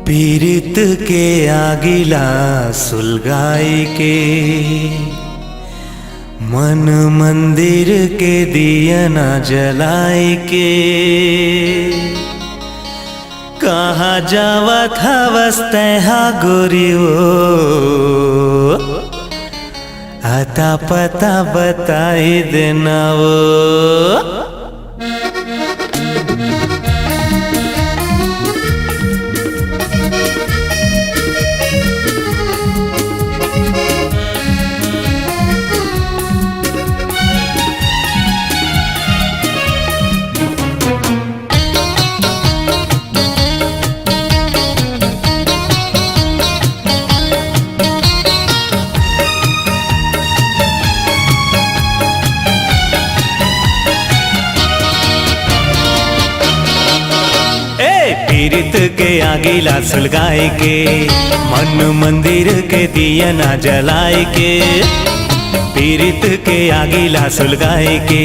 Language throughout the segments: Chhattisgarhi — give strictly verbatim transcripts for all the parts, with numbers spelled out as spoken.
पीरित के आगी ला सुलगाई के, मन मंदिर के दिया ना जलाई के, कहाँ जावत हवस तैहा गोरी वो, अता पता बताई देना वो। ए पीरित के आगी ला सुलगाए के, मन मंदिर के दिया ना जलाए के। पीरित के आगी ला सुलगाए के,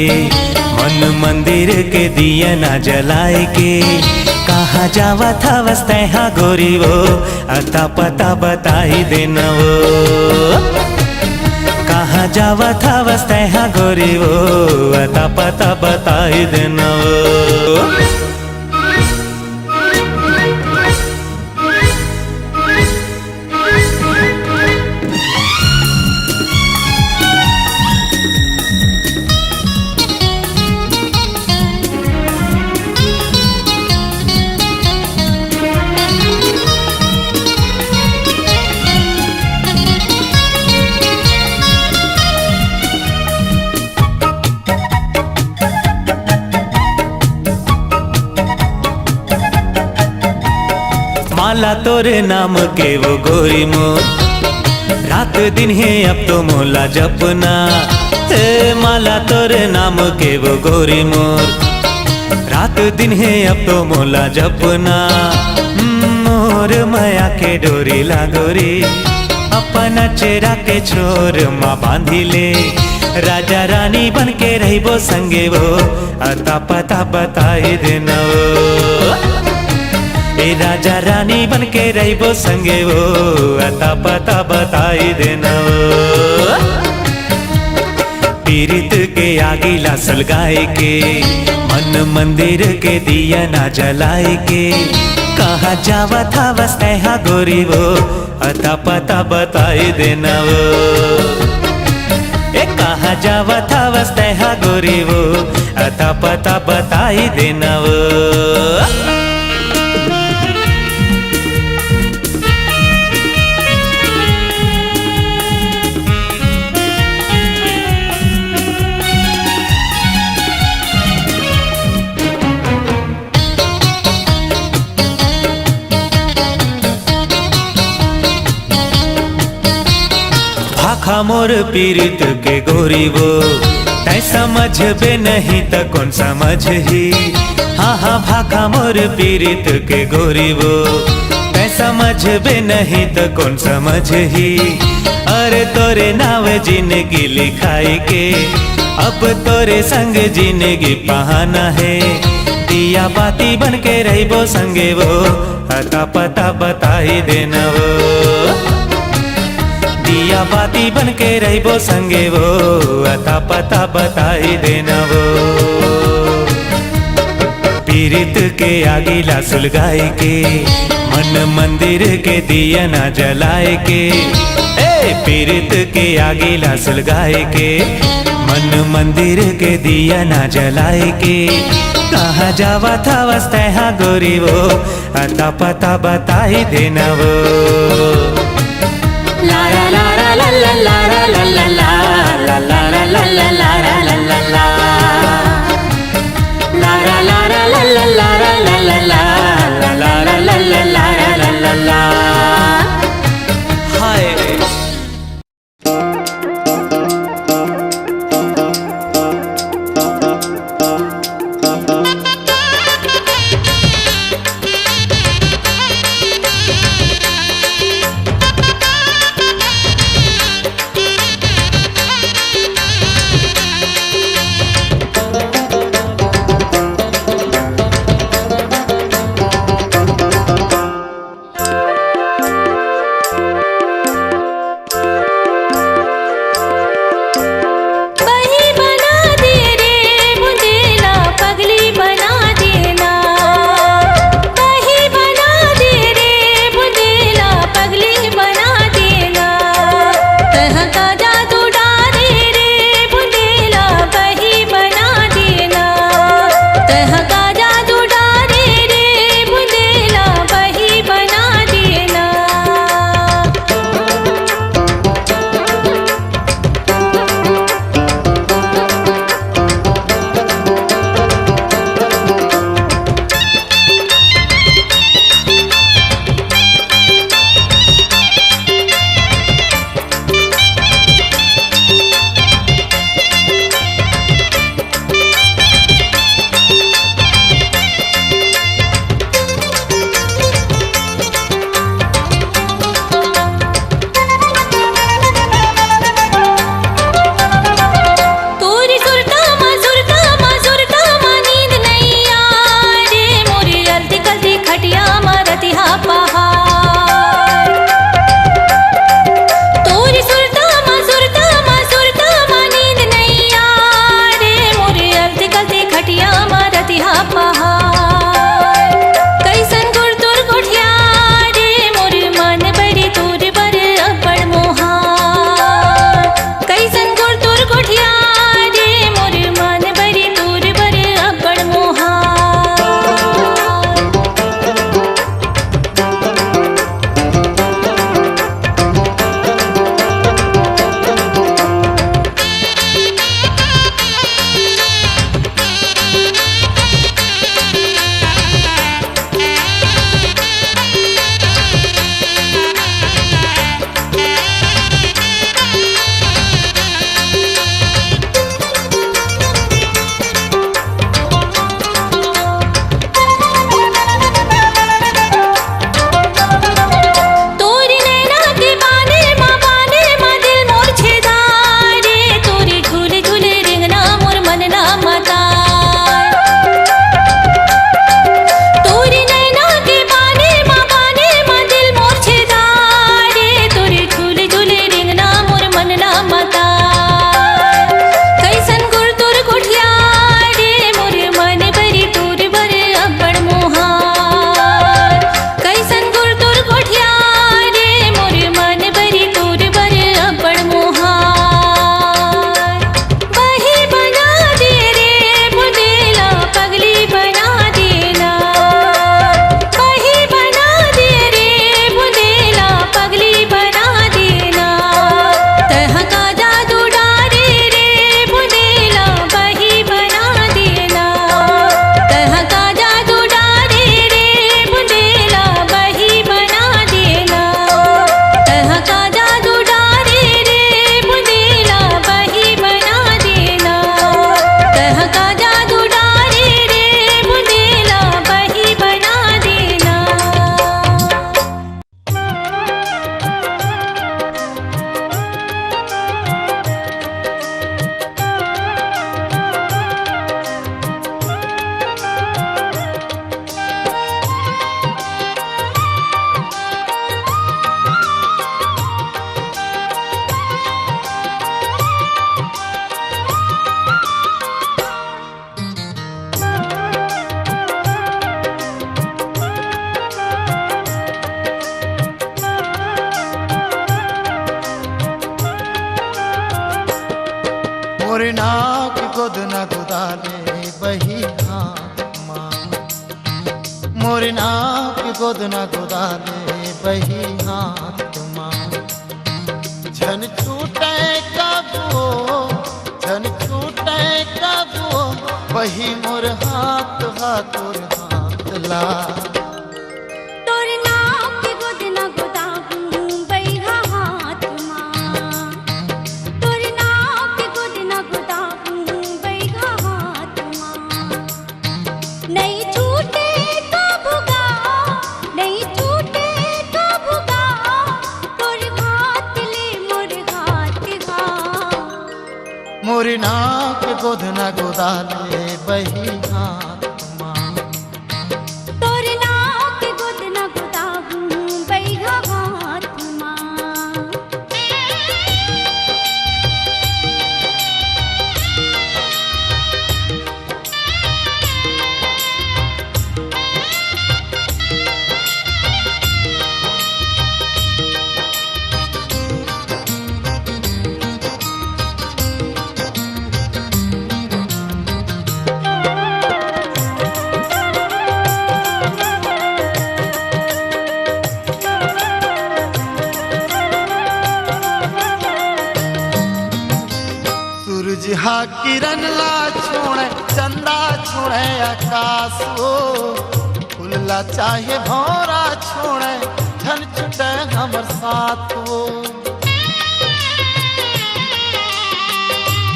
मन मंदिर के दिया ना जलाए के। कहाँ जावत हवस तैहा गोरी वो, अता पता बताई देना वो। कहाँ जावत हवस तैहा गोरी वो, अता पता बताई देना वो। माला तोरे नाम के वो गोरी मोर, रात दिन हे अब तो मोला जपना। हे माला तोरे नाम के वो गोरी मोर, रात दिन हे अब तो मोला जपना। मोर मया के डोरी ला गोरी, अपन चेरा के छोर मा बांधी ले। राजा रानी बन के रहिबो संगे वो, अता पता बताई देना वो। ए राजा रानी बन के रहिबो संगे वो, अता पता बताई देना वो। पीरित के आगी ला सलगाए के, मन मंदिर के दिया ना जलाए के। कहाँ जावत हवस तैहा गोरी वो, अता पता बताई देना वो। ए कहाँ जावत हवस तैहा गोरी वो, अता पता बताई देना वो। भाखा मोर पीरित के गोरी वो, तै समझबे नहीं त कोन समझही। हाँ हाँ भाखा मोर पीरित के गोरी वो, तै समझबे नहीं त कोन समझही। अरे तोरे नाव जिंदगी लिखाई के, अब तोरे संग जिंदगी पहाना है। दिया बाती बन के रहिबो संगे वो, अता पता बताई देना वो। दिया बाती बन के रहिबो संगे वो, अता पता बताई देना वो। पीरित के आगी ला सुलगाए के, मन मंदिर के दिया ना जलाए के। ए पीरित के आगी ला सुलगाए के, मन मंदिर के दिया ना जलाए के। कहाँ जावत हवस तैहा गोरी वो, अता पता बताई देना वो। तोर नैना के बाने मा, बाने मा दिल मोर छेदा रे, तोर झुल झुल रेंगना मोर मन ला मता। कैसन गुर तोर गोठिया रे, मोर मन बरी तोर बर अब्बड़ मोहार। कैसन गुर तोर गोठिया रे, मोर मन बरी तोर बर अब्बड़ मोहार। बही बना दे रे बुंदेला, पगली बना देना। बही बना दे रे बुंदेला, पगली बना देना। तह का जादू डारे रे बुंदेला, बही बना देना। तह का जादू डारे रे बुंदेला, बही बना देना। तह का जादू डारे रे बुंदेला, बही बना देना। तह का जादू डारे रे बुंदेला, बही बना देना। मोर नाक गोदना गुदाले बही हाथ मा। मोर नाक गोदना गुदाले बही हाथ मा। झन छूटे कबो, झन छूटे कबो, बही मोर हाथ हा तोर हाथ ला। तोर नाक गोदना गोदाहूँ बइहा हाथ मा। तोर नाक गोदना गोदाहूँ बइहा हाथ मा। नइ छूटे कभू गा, नइ छूटे कभू गा, तोर हाथ ले मोर हाथ हा। मोर नाक गोदना गोदाले बही हाथ मा। तोर नाक गोदना गोदाहूँ बइहा हाथ मा। सूरज हा किरण ला छोड़े, चंदा छोड़े आकाश वो, फूल ला चाहे भौरा छोड़े, झन छूटे हमर साथ वो।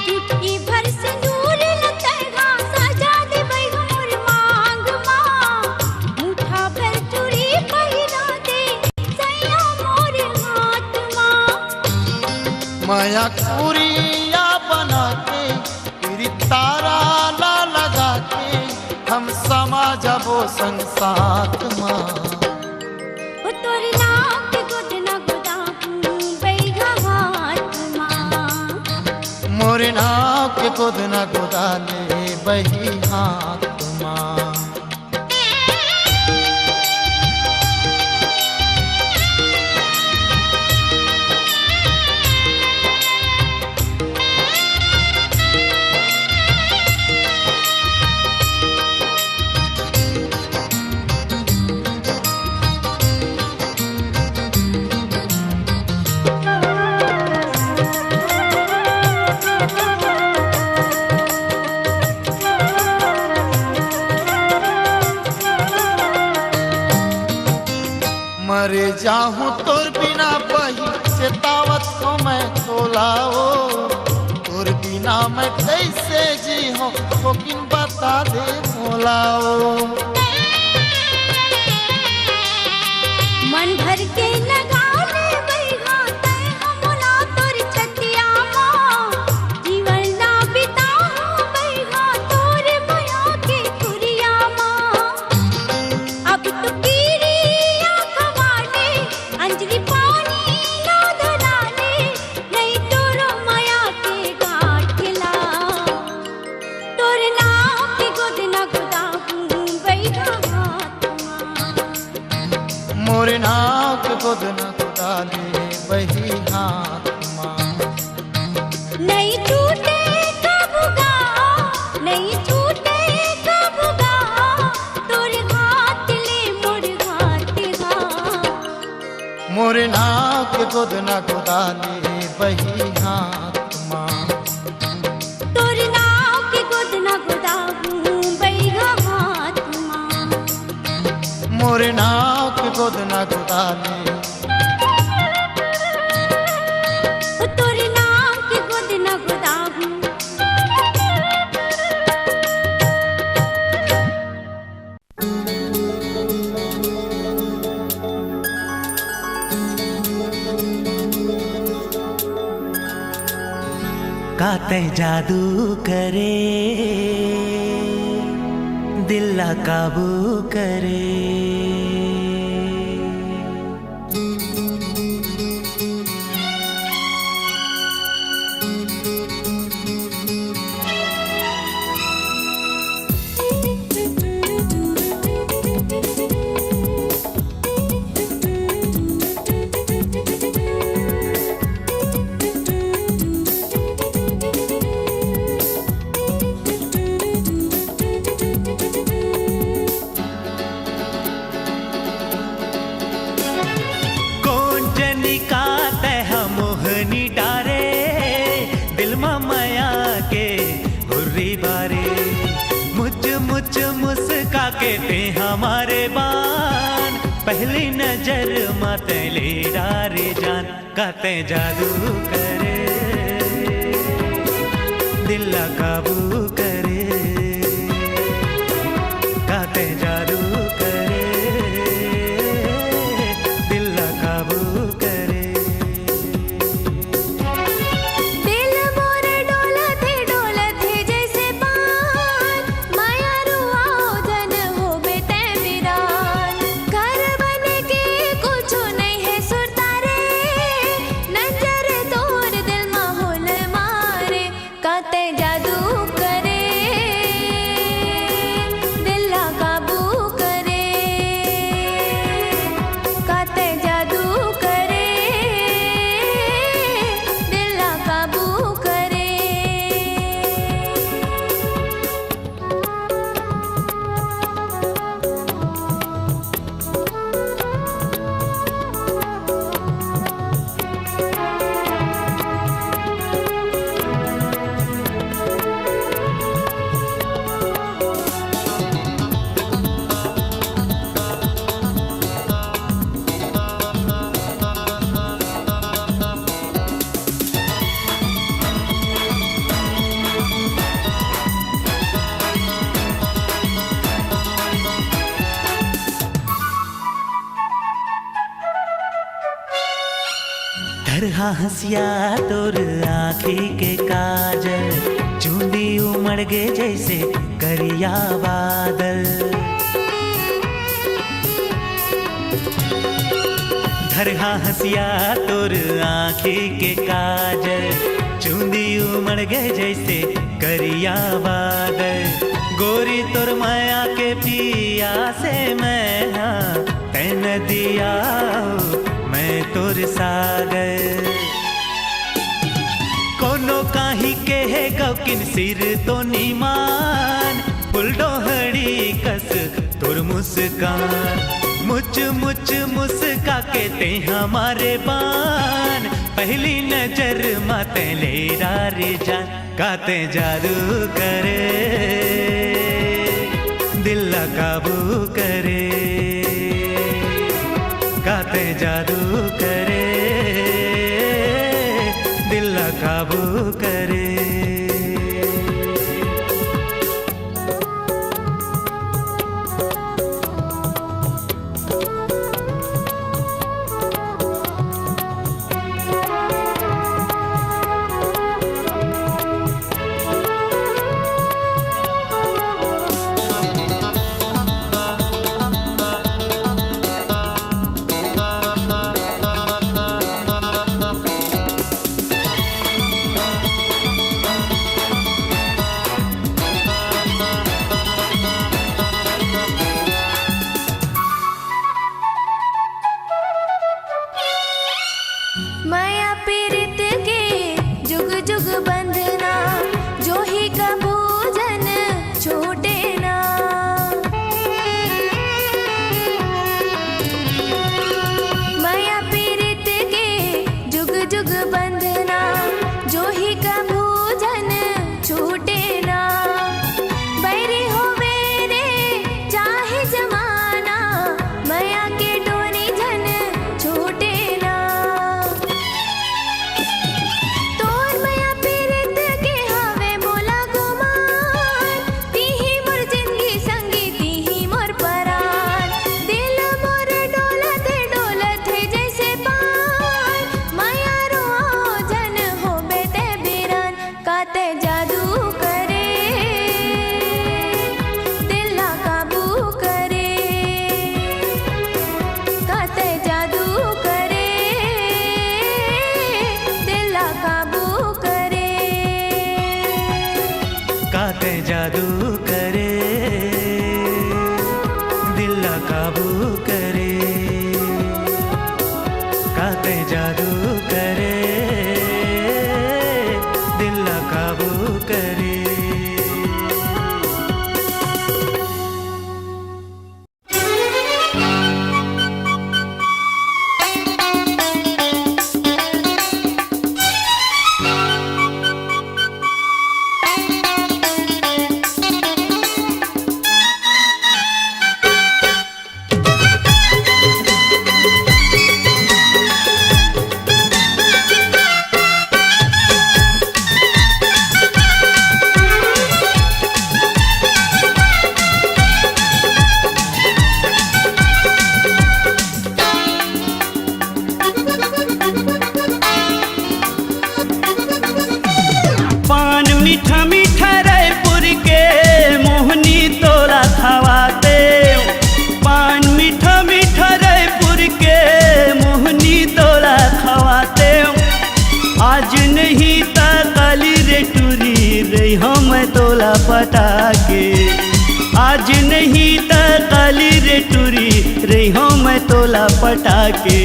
चुटकी भर सिंदूर ल तैहा सजा देबै मोर मांग मा, मुठा भर चूड़ी पहिरा दे सैया मोर हाथ मा। माया कुरिया बना के, तेरी तारा ला लगा के, हम समा जाबो संग साथ मा। ओ तोर नाक गोदना गोदाहूँ बइहा हाथ मा। मोर नाक गोदना गोदाले बही हाथ मा। मरे जाहूँ तोर बिना बही, चेतावत हों मैं तोला ओ। तोर बिना मैं कैसे जी हों, थोकिन बता दे मोला ओ। मन भर के लगा ले बइहा तैं हा मोला तोर छतिया मा। जीवन ला बिताहूँ बइहा तोर मोर नाक गोदना गोदाले बही हाथ मा। नइ छूटे कभू गा, नइ छूटे कभू गा, तोर हाथ ले मोर हाथ हा। मोर नाक गोदना गोदाले बही हाथ मा। तोर नाक गोदना गोदाहूँ बइगा हाथ मा। मोर नाक गोदना गोदाले। तोर नाक गोदना गोदाहूँ। काते जादू करे, दिल ला काबू करे। कोन जनी का तैं ह मोहनी डारे, दिल म मया के हुर्री बारे। मुच मुच मुस्का के तैं हमारे बान, पहली नजर म तैं ले डारे जान। काते जादू करे, दिल ला काबू करे। काते जादू करे, दिल ला काबू करे। दिल मोर डोलत हे, डोलत हे जैसे पान। माया रुआओ जन होबे तैं बिरान। घर बने के कुछु नइ हे सुरता रे। नजर तोर दिल मा होल मारे। काते जादू करे, दिल ला काबू करे। काते जादू करे, दिल ला काबू करे। धरहा हंसिया तोर आँखी के काजल, चूंदी उमड़ गे जैसे करिया बादल। धरहा हंसिया तोर आँखी के काजल, चूंदी उमड़ गे जैसे करिया बादल। गोरी तोर मया के पियासे मैं हा, तैं नदिया अउ मैं तोर सागर। कोनो काहीं केहे गौकिन सिर तो निमान, फूल डोहड़ी कस तोर मुस्कान। मुच मुच मुस्का के तैं हमारे बान, पहली नजर मा तैं ले डारे जान। काते जादू करे, दिल ला काबू करे। काते जादू करे, दिल ला काबू करे। तोला पटा के। आज नहीं त काली रे टूरी, रहिहूं मैं तोला पटा के।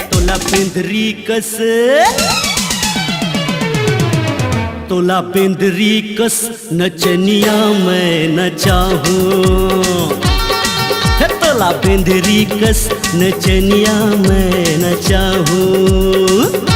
तोला बेंदरी कस, तोला बेंदरी कस नचनिया मैं नचाहूं। हे तोला बेंदरी कस नचनिया मैं नचाहूं।